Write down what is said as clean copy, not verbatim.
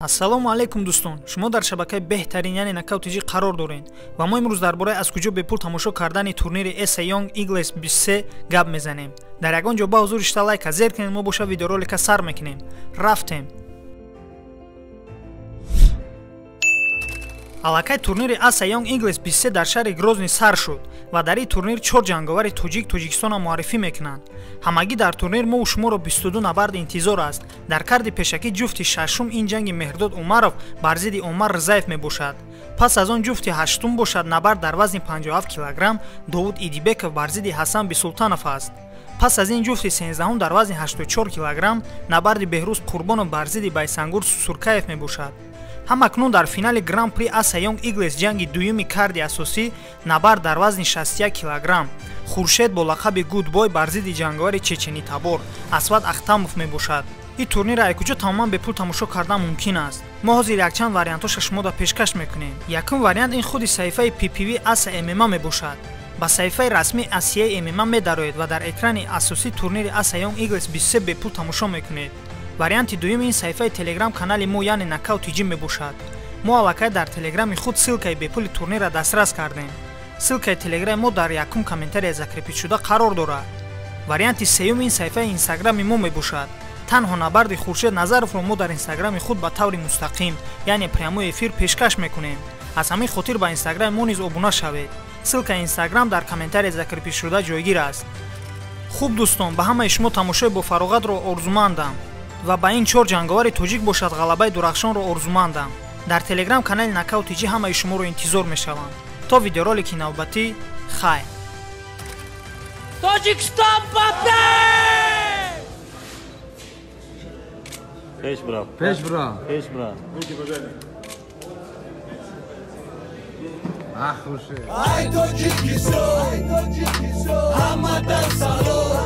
Ассалому алайкум дӯстон, шумо дар шабакаи беҳтарин, яъне Нокаут ТЖ қарор доред ва мо имрӯз дар бораи аз куҷо бепул тамошо кардани турнири Asia Young Eagles 23 гап мезанем. Дар ягон ҷо ба ҳузур шита лайка зер кунед, мо боша видеоролика сар мекунем. Рафтем. Аллакай турнири Asia Young Eagles 23 дар шаҳри Грозний сар шуд ва дар ин турнир чор ҷанговари тоҷик Тоҷикистонро муаррифӣ мекунанд. Ҳамагӣ дар турнир мову шуморо 22 набард интизор аст. Дар карди пешакӣ ҷуфти шашум ин ҷанги Меҳрдод Умаров бар зидди Омар Рзаев мебошад. Пас аз он ҷуфти ҳаштум бошад набард дар вазни 57 килограмм Довуд Идибеков бар зидди Ҳасан Бисултанов аст. Пас аз ин ҷуфти сенздаҳум дар вазни 84 килограмм набарди Беҳрӯз Қурбонов бар зидди Байсангур Суркаев мебошад. Ҳамакнун дар финали Гран-при Asia Young Eagles ҷанги дуюми карди асосӣ набард дар вазни 61 килограмм Хуршед бо лақаби Гудбой бар зидди ҷанговари чеченитабор Асвад Ахтамов мебошад. Ин турнирро ай куҷо тамоман бепул тамошо кардан мумкин аст? Мо ҳозир якчанд вариантҳоша шумода пешкаш мекунем. Якум вариант ин худи саҳифаи PPV Asia MMA мебошад. Ба саҳифаи расмии Asia MMA медароед ва дар экрани асосӣ турнири Asia Young Eagles 23 бепул тамошо мекунед. Варианти дуюм ин саҳифаи телеграм канали мо, яъне Нокаут ТЖ мебошад. Мо аллакай дар телеграми худ ссылкаи бепули турнирро дастрас кардем. Ссылкаи телеграми мо дар якум комментария закрепить шуда қарор дорад. Варианти сеюм ин саҳифаи инстаграми мо мебошад. Танҳо набарди Хуршед Назаровро мо дар инстаграми худ ба таври мустақим, яъне прямой эфир пешкаш мекунем. Аз ҳамин хотир ба инстаграми мо низ обуна шавед. Ссылкаи инстаграм дар комментария закрепить шуда ҷойгир аст. Хуб дӯстон, ба ҳамаи шумо тамошои бофароғатро орзумандам ва ба ин чор ҷанговари тоҷик бошад ғалабаи дурахшонро орзумандам. Дар телеграм канали Нокаут ТЖ ҳамаи шуморо интизор мешаванд. То видеоролики навбатӣ, хайр. Тоҷикистон ба пеш! Пеш бирав. Пеш бирав. Пеш бирав. Ах, Хуршед. Ай Тоҷикистон, ҳама дар салом.